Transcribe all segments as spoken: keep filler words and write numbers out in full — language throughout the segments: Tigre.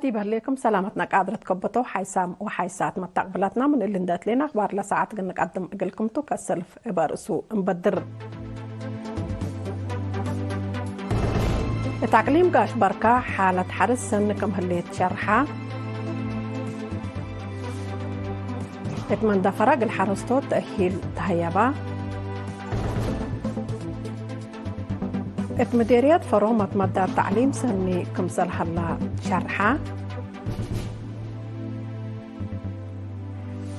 ዲብ ህሌክም ሰላመትነ ቃድረት ከበተው ሓይሳም ወሓይሳት መተቅብለትነ፣ ምን እሊ እንዴ እትሌነ አክባር ለሰዓት እግል ንቀድም እግልክም ቱ፣ ከሰልፍ እበ ርእሱ እንበድር። እት አቅሊም ጋሽ በርካ ሓለት ሐርስ ሰኒ ክም ህሌት ሸርሐ። እት መንደፈረ እግል ሐረስቶት ተእሂል ተሀየባ። እት ምዴርየት ፈሮ መትመዳድ ተዕሊም ሰኒ ክምሰል ሀላ ሸርሐ።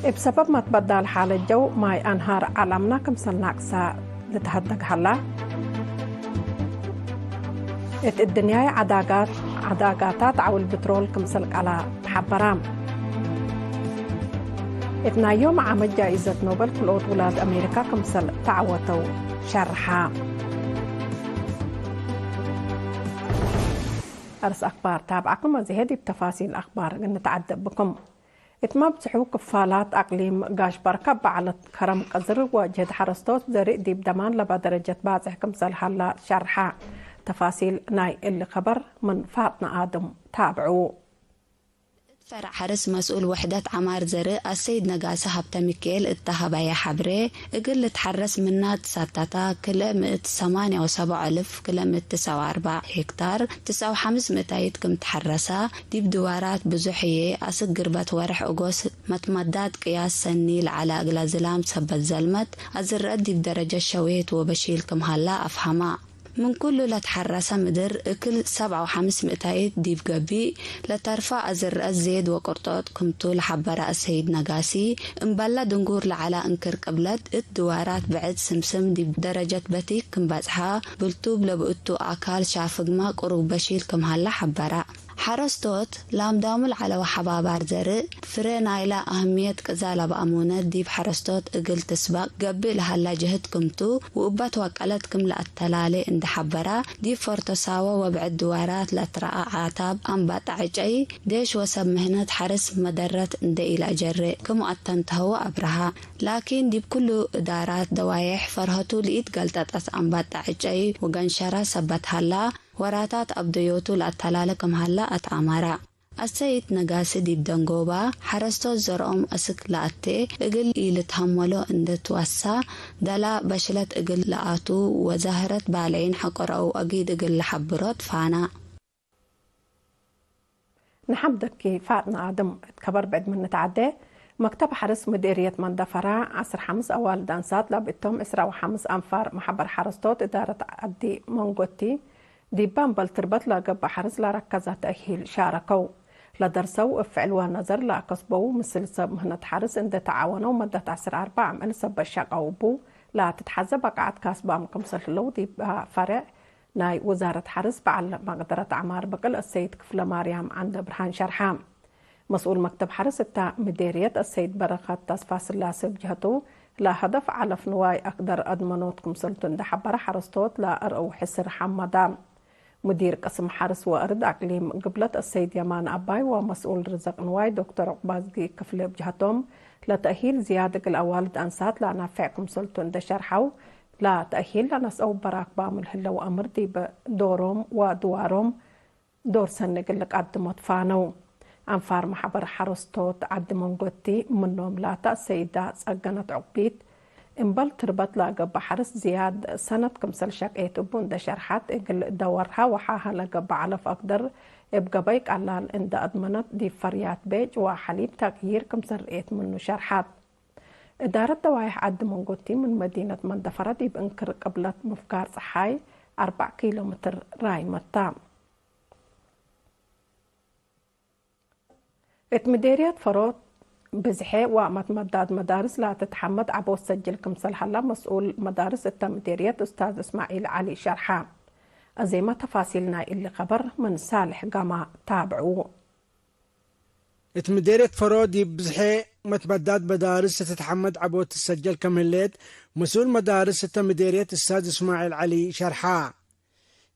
እብ ሰበብ መትበዳል ሓለት ጀው ማይ አንሃር ዐለምነ ክምሰል ናቅሰ ልትሀደግ ሀላ። እት እድንያይ ዐዳጋት፣ ዐዳጋታት ዐውል ብትሮል ክምሰል ቀላ ተሐበራ። እት ናይ ዮም ዓመት ጃኢዘት ኖበል ክልኦት ውላድ አሜሪካ ክምሰል ተዐወተው ሸርሐ። አርስ አክባር ታብዐኩም፣ አዜሀ ዲብ ተፋሲል አክባር እንተዐደ ብኩም። እት መብዝሑ ክፋላት አቅሊም ጋሽ በርከ በዐለት ከረም ቀዝር ወጅህድ ሐረስቶት ዘርእ ዲብ ደማን ለበ ደረጀት ባጽሕ ክምሰል ሀላ ሸርሐ። ተፋሲል ናይ እሊ ከበር ምን ፋጥነ አድም ታብዑ። እት ፈረዕ ሐርስ መስኡል ውሕደት ዐማር ዘርእ አሰይድ ነጋሲ ሀብተሚካኤል እተ ሀበየ ሐብሬ፣ እግል ልትሐረስ ምናት ሳታታ ክልኤ ምእት ሰማንያ ወሰብዕ አልፍ ክልኤ ምእት ትስዐ ወአርበዕ ሄክታር፣ ትስዐ ወሐምስ ምእታይት ክም ተሐረሳ፣ ዲብ ድዋራት ብዙሕ ህዬ፣ አስክ ግርበት ወርሕ ኦጎስት መትመዳድ ቅያስ ሰኒ ለዐለ እግለ ዝላም ሰበት ዘልመት፣ አዝረአት ዲብ ደረጀት ሸዌት ወበሺል ክም ሀላ አፍሀማ። ምን ኩሉ ለትሐረሰ ምድር እክል ሰብዐ ወሐምስ ምእታይት ዲብ ገቢእ ለተርፈ አዝረአት ዜድ ወቅርጦጥ ክምቱ ለሐበረ አሰይድ ነጋሲ፣ እምበለ ድንጉር ለዐለ እንክር ቅብለት እት ድዋራት ብዕድ ስምስም ዲብ ደረጀት በቲክ ክም በጽሐ፣ ብልቱብ ለብእቱ አካል ሻፍግመ ቅሩብ በሺል ክም ሀለ ሐበረ። ሐረስቶት ላምዳሙ ለዐለው ሐባባር ዘርእ፣ ፍሬ ናይለ አህምየት ቅዛል አብ አሙነት ዲብ ሐረስቶት እግል ትስበቅ ገብእ ለሀላ ጀህድ ክምቱ፣ ወእበ ትወቀለት ክም ለአተላሌ እንዴ ሐበራ፣ ዲብ ፎርቶ ሳወ ወብዕድ ድዋራት ለአትረአ ዓታብ አንባጣ ዕጨይ፣ ዴሽ ወሰብ ምህነት ሐርስ መደረት እንዴ ኢለአጀሬ ክም አተንተሀወ አብረሃ። ላኪን፣ ዲብ ኩሉ እዳራት ደዋዬሕ ፈርሀቱ ለኢትገልጠጠት አንባጣ ዕጨይ ወገንሸራ ሰበት ሀላ፣ ወራታት አብደዮቱ ለአተላለ ክም ሀላ አትአመረ። አሰይድ ነጋሲ ዲብ ደንጎባ፣ ሐረስቶት ዘርኦም አስክ ለአቴ እግል ኢልትሀመሎ እንዴ ትወሳ፣ ደላ በሽለት እግል ለአቱ ወዛህረት ባልዒን ሐቆረው አጊድ እግል ለሐብሮት ፋና። ነሐምደኪ ፋጥነ አድም። እት ከበር ብዕድ ምን ንትዐዴ፣ መክተብ ሐርስ ምዴርየት መንደፈራ፣ ዐስር ሐምስ አዋልድ አንሳት ለብእቶም ዐስራ ወሐምስ አንፋር መሐበር ሐረስቶት እዳረት ዐዲ መንጎቲ፣ ዲበ እምበል ትርበት ለገብእ ሐርስ ለረከዘ ተእሂል ሻረከው። ለደርሰው እብ ፍዕል ወነዘር ለአከስበው ምስል ሰብ ምህነት ሐርስ እንዴ ተዓወነው መደት ዐስር አርበዕ አምዕል ሰበት ሸቀው እቡ ለትትሐዘ በቃዐት ካስባም ክምሰል ህለው ዲብ ፈሬዕ ናይ ውዛረት ሐርስ በዐል መቅደረት ዐማር ብቅል አሰይድ ክፍለማርያም ዐንደብርሃን ሸርሐ። መስኡል መክተብ ሐርስ እተ ምዴርየት አሰይድ በረከት ተስፋስላሴ እብ ጀህቱ፣ ለሀደፍ ዐለፍ ንዋይ አክደር አድመኖት ክምሰልቱ እንዴ ሐበረ ሐረስቶት ለአርአው ሕስር ሐመዳ። ሙዲር ቅስም ሐርስ ወአርድ አቅሊም ግብለት አሰይድ የማን አባይ ወመስኡል ርዘቅ ንዋይ ዶክተር ዑቅባዝጊ ክፍሌ እብ ጀህቶም፣ ለተእሂል ዝያድ እግል አዋልድ አንሳት ለአናፍዕ ክምሰልቱ እንዴ ሸርሐው፣ ለተእሂል ለነስአው በራክባም ለህለው አምር ዲብ ዶሮም ወድዋሮም ዶር ሰኒ እግል ልቀድሞ ትፋነው። አንፋር መሐበር ሐረስቶት ዐዲ መንጎቲ ምኖም ላተ አሰይዳ ጸገነት ዑቅቢት፣ እምበል ትርበት ለገብእ ሐርስ ዝያድ ሰነት ክምሰል ሸቄት እቡ እንዴ ሸርሐት፣ እግል ደወርሀ ወሓሀ ለገብእ ዐለፍ አክደር እብ ገበይ ቀላል እንዴ አድመነት፣ ዲብ ፈርያት ቤጭ ወሐሊብ ተቅዪር ክምሰል ርኤት ምኑ ሸርሐት። እዳረት ደዋይሕ ዐዲ መንጎቲ ምን መዲነት መንደፈረ ዲብ እንክር ቅብለት ምፍጋር ጸሓይ አርበዕ ኪሎ ምትር ራይመታ። እት ምዴርየት ፈሮት ብዝሔ ወአመት መዳድ መዳርስ ለትትሐመድ ዐቦት ሰጅል ክምሰል ሀላ መስኡል መዳርስ እተ ምዴርየት ኡስታዝ እስማዒል ዐሊ ሸርሐ። አዜመ ተፋሲል ናይ እሊ ከበር ምን ሳልሕ ጋማ ታብዑ። እት ምዴርየት ፈሮ ዲብ ብዝሔ መትመዳድ መዳርስ ለትትሐመድ ዐቦት ትሰጀል ከም ህሌት፣ መስኡል መዳርስ እተ ምዴርየት እስታዝ እስማዒል ዐሊ ሸርሐ።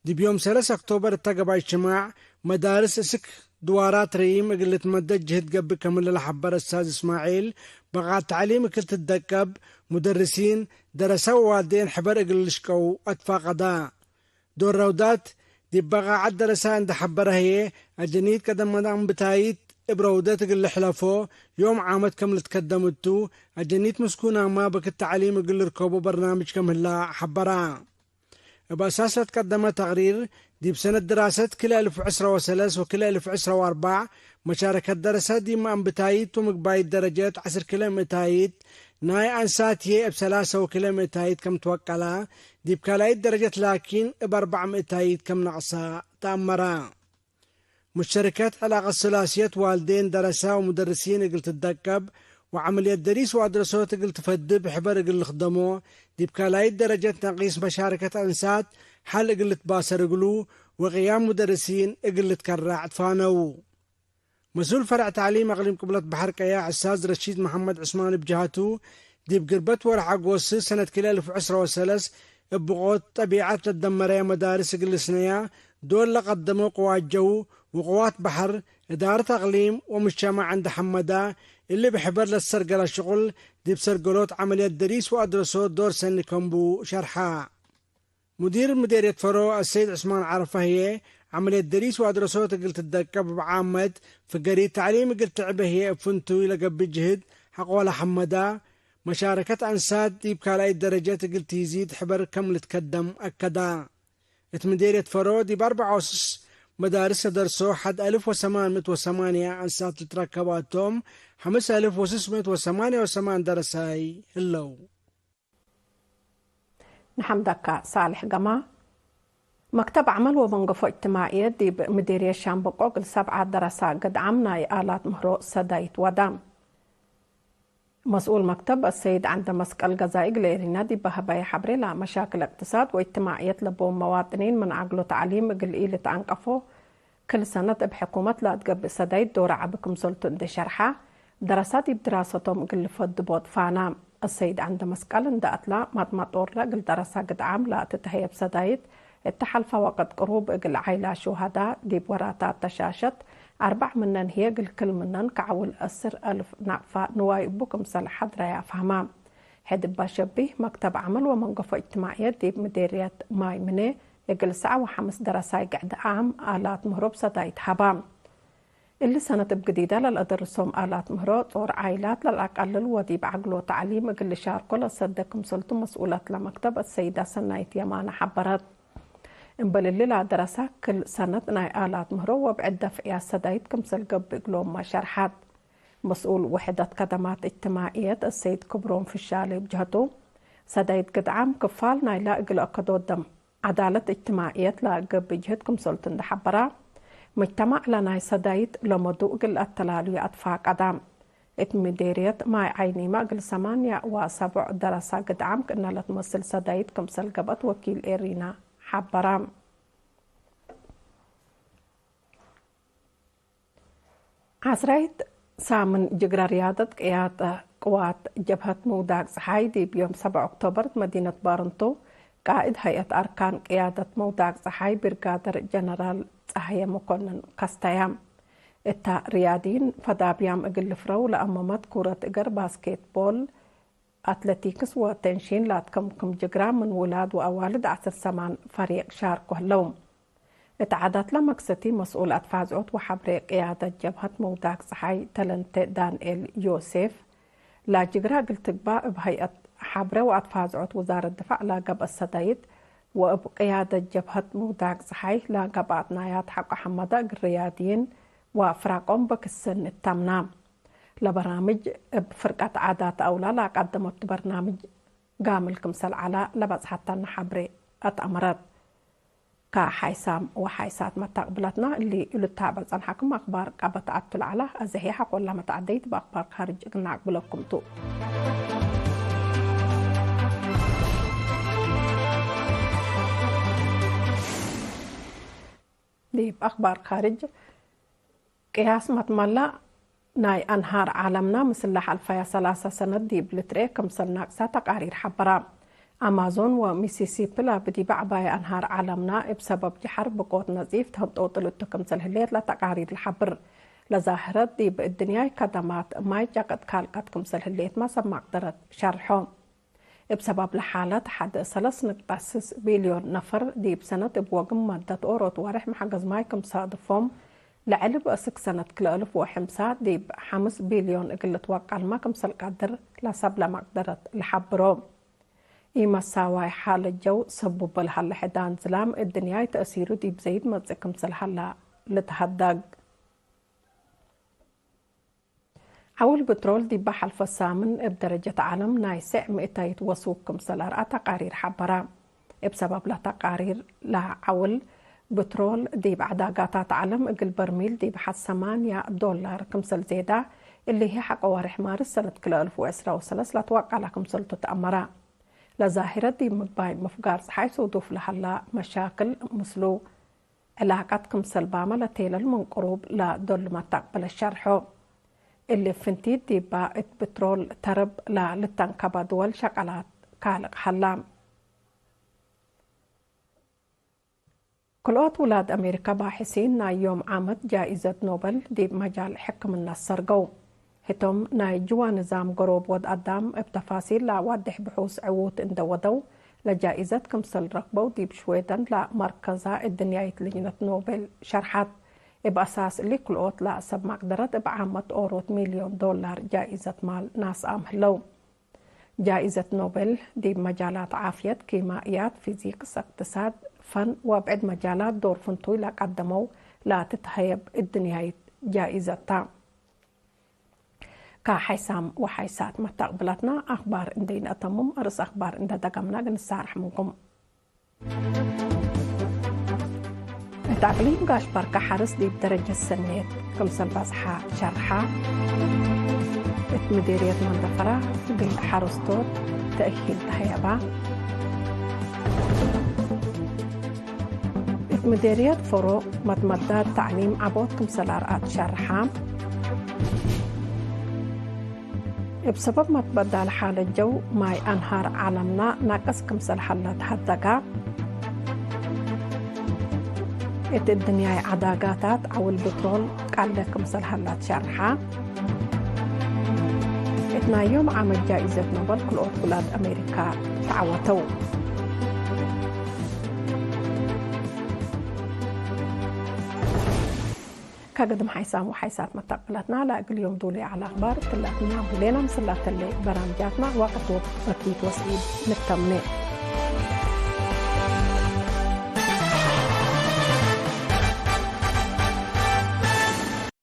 ዲብ ዮም ሰለስ ኦክቶበር እተ ገባይ እጅትማዕ፣ መዳርስ እስክ ድዋራት ረዪም እግል ልትመደድ ጅህድ ገብእ ክምለ ለሐበረ እስታዝ እስማዒል፣ ብቃት ተዕሊም እክል ትደቀብ፣ ሙደርሲን፣ ደረሰ ወዋልዴን ሕበር እግል ልሽቀው አትፋቀዳ። ዶር ረውዳት፣ ዲብ በቃዐት ደረሳ እንዴ ሐበረ ህዬ፣ አጀኒት ቀደም አንብታይት እብ ረውደት እግል ልሕለፎ ዮም ዓመት ከም ልትከደም እቱ፣ አጀኒት ምስኩናማ በክት ተዕሊም እግል ልርከቦ በርናምጅ ከም ህላ ሐበራ። እብ አሳስ ለትቀደመ ተቅሪር፣ ዲብ ሰነት ድራሰት ክልኤ እልፍ ወዕስረ ወሰለስ ወክልኤ እልፍ ወዕስረ ወአርበዕ፣ መሻረከት ደረሰ ዲብ መአንብታይት ወምግባይት ደረጀት ዐስር ክልኤ ምእታይት፣ ናይ አንሳት ህዬ እብ ሰላሰ ወክልኤ ምእታይት ከም ትወቀላ፣ ዲብ ካልኣይት ደረጀት ላኪን እብ አርበዕ ምእታይት ከም ነቅሳ ተአመረ። ሙሸሪከት ዕላቀት ሱላስየት ዋልዴን ደረሳ ወሙደርሲን እግል ትደቀብ ወዐመልየት ደሪስ ወአድረሶት እግል ትፈድብ ሕበር እግል ልክደሞ፣ ዲብ ካልኣይት ደረጀት ነቂስ መሻረከት አንሳት ሐል እግል ልትባሰር እግሉ ወቅያም ሙደርሲን እግል ልትከረዕ ትፋነው። መስኡል ፈርዕ ተዕሊም አቅሊም ቅብለት በሐር ቀያሕ እስታዝ ረሺድ መሐመድ ዑስማን እብ ጀሀቱ፣ ዲብ ግርበት ወርሕ አጎስት ሰነት ክልኤ እልፍ ወዕስረ ወሰለስ እብ ብቆት ጠቢዐት ለትደመረየ መዳርስ እግል ልስነያ ዶል ለቀደመው ቅዋት ጀው ወቅዋት በሐር፣ እዳረት አቅሊም ወምጅተማዕ እንዴ ሐመዳ፣ እሊ እብ ሕበር ለትሰርገለ ሽቁል ዲብ ሰርገሎት ዐመልየት ደሪስ ወአድረሶት ዶር ሰኒ ከም ቡ ሸርሐ። ሙዲር ምዴርየት ፈሮ አሰይድ ዑስማን ዐረፋ ህዬ፣ ዐመልየት ደሪስ ወአድረሶት እግል ትደቀብ እብ ዓመት፣ ፍገሪት ተዕሊም እግል ትዕበ ህዬ እብ ፍንቱይ ለገብእ ጅህድ ሐቆለ ሐመዳ፣ መሻረከት አንሳት ዲብ ካልኣይት ደረጀት እግል ቲዚድ ሕበር ከም ልትከደም አከዳ። እት ምዴርየት ፈሮ ዲብ አርበዕ ወስስ መዳርስ ለደርሶ ሐድ አልፍ ወሰማን ምእት ወሰማንያ አንሳት ልትረከባቶም፣ ሐምስ አልፍ ወስስ ምእት ወሰማንያ ወሰማን ደረሳይ ህለው። ነሐምደካ ሳልሕ ገማ። መክተብ ዐመል ወመንገፎ እጅትማዕየት ዲብ ምዴርየት ሻምበቆ እግል ሰብዓ ደረሳ ግድዓም ናይ አላት ምህሮ ሰዳይት ወዳ። መስኡል መክተብ አሰይድ ዐንደ መስቀል ገዛኢ እግል ኤሪና ዲብ በሀበየ ሐብሬ፣ ለመሻክል እቅትሳድ ወእጅትማዕየት ለቦም መዋጥኒን ምን አግሎ ተዕሊም እግል ኢልትአንቀፎ፣ ክል ሰነት እብ ሕኩመት ለአትገብእ ሰዳይት ዶር ዐቢ ክምሰልቱ እንዴ ሸርሐ፣ ደረሳ ዲብ ድራሰቶም እግል ልፈድቦ ትፋና። አሰይድ ዐንደ መስቀል እንዴ አትላ፣ ማጥማጦርለ እግል ደረሳ ግድዓም ለአትትሀየብ ሰዳይት፣ እተ ሐልፈ ወቅት ቅሩብ እግል ዓይላ ሹሀዳ ዲብ ወራታት ተሻሸት፣ አርበዕ ምነን ህዬ እግል ክል ምነን ከዐውል ዐስር አልፍ ናቅፋ ንዋይ እቡ ክምሰል ሐድረየ አፍሀማ። ሕድ እባ ሸቢህ፣ መክተብ ዐመል ወመንገፎ እጅትማዕየት ዲብ ምዴርየት ማይ ምኔ እግል ሰዕ ወሐምስ ደረሳይ ግዕድ ዓም አላት ምህሮ እብ ሰዳይት ሀባ። እሊ ሰነት እብ ግዲደ ለልአደርሶም አላት ምህሮ ጾር ዓይላት ለልአቀልል ወዲብ አግሎ ተዕሊም እግል ልሻርኮ ለሰደ ክምሰልቱ መስኡለት ለመክተብ አሰይዳ ሰናይት የማነ ሐበረት። እምበል እሊ ለአደረሳ ክል ሰነት ናይ አላት ምህሮ ወብዕድ ደፍዕያት ሰዳይት ክምሰል ገብእ እግሎምመ ሸርሐት። መስኡል ውሕደት ከደማት እጅትማዕየት አሰይድ ክብሮም ፍሻሌ እብ ጀህቱ፣ ሰዳይት ግድዓም ክፋል ናይላ እግል አከዶት ደም ዐዳለት እጅትማዕየት ለገብእ ጅህድ ክምሰልቱ እንዴ ሐበራ፣ ሙጅተማዕ ለናይ ሰዳይት ለመዱ እግል አተላልዩ አትፋቀዳ። እት ምዴርየት ማይ ዓይኒመ እግል ሰማንያ ወሰቡዕ ደረሳ ግድዓም ክእነ ለትመስል ሰዳይት ክምሰል ገብአት ወኪል ኤሪና ሐበራ። ዐስራይት ሳምን ጅግረ ርያደት ቅያደ ቅዋት ጀብሀት ምውዳቅ ጸሓይ ዲብ ዮም ሰብዓ ኦክቶበር እት መዲነት ባርንቱ፣ ቃእድ ሀይአት አርካን ቅያደት ምውዳቅ ጸሓይ ብርጋደር ጀነራል ጸሃየ መኮንን ከስተያ። እታ ርያድይን ፈዳብያም እግል ልፍረው ለአመመት ኩረት እገር፣ ባስኬት ቦል፣ አትለቲክስ ወቴንሺን ላትከምክም ጅግራ ምን ውላድ ወአዋልድ ዐስር ሰማን ፈሪቅ ሻርኮ ህለው። እት ዓዳትለ መክሰቲ መስኡል አትፋዝዖት ወሐብሬ ቅያደት ጀብሀት ምውዳቅ ጸሓይ ተለንቴ ዳንኤል ዮሴፍ፣ ላጅግራ እግል ትግባእ እብ ሀይአት ሐብሬ ወአትፋዝዖት ውዛረት ድፋዕ ላገብአ ሰዳይት ወእብ ቅያደት ጀብሀት ምውዳቅ ጸሓይ ላገብአ አጥናያት ሐቆ ሐመዳ እግል ርያድይን ወፍራቆም በክሰ ንተምና። ለበራምጅ እብ ፍርቀት ዓዳት አውላ ለአቀደመቱ በርናምጅ ጋምል ክምሰል ዐላ ለበጽሐተነ ሐብሬ አትአመረት። ከሓይሳም ወሓይሳት መታቅብለትና እሊ እሉ ልትሃበ ጸንሐኩም አክባር ቀበት አቱ ለዐላ። አዜ ህዬ ሐቆላ መትዐደይት በአክባር ካርጅ እግል ነአቅብለኩም ቱ። ዲብ አክባር ካርጅ፣ ቅያስ መትመላ ናይ አንሃር ዓለምና ምስል ለሐልፈያ ሰላሰ ሰነት ዲብ ልትርኤ ክምሰል ናቅሳ ተቃሪር ሐበራ። አማዞን ወሚሲሲፒ ላብዲበ ዐባይ አንሃር ዓለምና እብ ሰበብ ጀሐር ብቆት ነጺፍ ተንጦጥል እቱ ክምሰል ህሌት ለተቃሪር ለሐብር። ለዛህረት ዲብ እድንያይ ከደማት ማይ ጨቅጥ ካልቀት ክምሰል ህሌትመ ሰብ መቅደረት ሸርሖ። እብ ሰባብ ለሓለት ሐድ ሰለስ ንቅጣ ስስ ቢልዮን ነፈር ዲብ ሰነት እብ ወግም መደት ኦሮት ወሬሕ መሐገዝ ማይ ክም ሳድፎም፣ ለዐሊ ብእስክ ሰነት ክልኤ እልፍ ወሐምሳ ዲብ ሐምስ ቢልዮን እግል ልትወቀልመ ክምሰል ቀድር ለሰብለ መቅደረት ለሐብሮ። ኢመሳዋይ ሓለት ጀው ሰቡብ ለሀለ ሕዳን ዝላም እድንያይ ተእሲሩ ዲብ ዘይድ መጽእ ክምሰል ሀላ ልትሀደግ። ዐውል ብትሮል ዲበ ሐልፈ ሳምን እብ ደረጀት ዐለም ናይ ስዕ ምእታይት ወሱክ ክምሰል አርአ ተቃሪር ሐበረ። እብ ሰበብ ለተቃሪር ለዐውል ብትሮል ዲብ ዐዳጋታት ዐለም እግል በርሚል ዲብ ሐድ ሰማንያ ዶላር ክምሰል ዜዳ፣ እሊ ህይ ሐቆ ወሬሕ ማርስ ሰነት ክልኤ እልፍ ወዕስራ ወሰለስ ለትወቀለ ክምሰልቱ ተአመረ። ለዛሂረት ዲብ ምግባይ ምፍጋር ጸሓይ ሱዱፍ ለሀላ መሻክል ምስሉ ዕላቀት ክምሰልባመ ለቴለል ምን ቅሩብ ለዶል መተቅብለት ሸርሖ። እሊ ፍንቲት ዲባ እት ብትሮል ተርብ ለልተንከበ ድወል ሸቀላት ካልቅ ሀላ። ክልኦት ውላድ አሜሪካ ባሕሲን ናይ ዮም ዓመት ጃኢዘት ኖበል ዲብ መጃል ሕክምና ሰርገው። ህቶም ናይ ጅዋ ንዛም ገሮብ ወድ አዳም እብ ተፋሲል ለአዋዴሕ ብሑስ ዕዉት እንዴ ወደው፣ ለጃኢዘት ክምሰል ረክበው ዲብ ሽዌደን ለመርከዛ እድንያይት ልጅነት ኖቤል ሸርሐት። እብ አሳስ እሊ ክልኦት ለሰብ መቅደረት እብ ዓመት ኦሮት ሚልዮን ዶላር ጃኢዘት ማል ናስአም ህለው። ጃኢዘት ኖቤል ዲብ መጃላት ዓፍየት፣ ኪማእያት፣ ፊዚክስ፣ እቅትሳድ፣ ፈን ወብዕድ መጃላት ዶር ፍንቱይ ለቀደመው ለትትሀየብ እድንያይት ጃኢዘት ተ። ከሐይሳም ወሐይሳት መተቅብለትና አክባር እንዴ ኢነአተምም፣ አርእስ አክባር እንዴ ደገምና እግል ንሳረሕ ምንኩም። እት አቅሊም ጋሽ ባርካ ሐርስ ዲብ ደረጀት ሰኔት ክምሰል በጽሐ ሸርሐ። እት ምዴርየት መንደፈራ እግል ሐረስቶት ተእሂል ተሀየባ። እት ምዴርየት ፎሮ መትመዳድ ተዕሊም ዐቦት ክምሰል አርአት ሸርሐ። እብ ሰበብ መትበዳል ሓለት ጀው ማይ አንሃር ዐለምና ናቅስ ክምሰል ሀለ ተሀደጋ። እት እድንያይ ዐዳጋታት ዐውል ብትሮል ቃለ ክምሰል ሀለ ትሸርሐ። እት ናይ ዮም ዓመት ጃኢዘት ኖበል ክልኦት ውላድ አሜሪካ ተዐወተው። ከግድም ሓይሳም ወሓይሳት መተቅብለትና ለእግል ዮም ዱሌ ዐለ አክባር እትለ አትናም ህሌነ። ምስል ለተሌ በራምጃትና ወቅት ወቅት በኪት ወስዒድ ንተምኔ።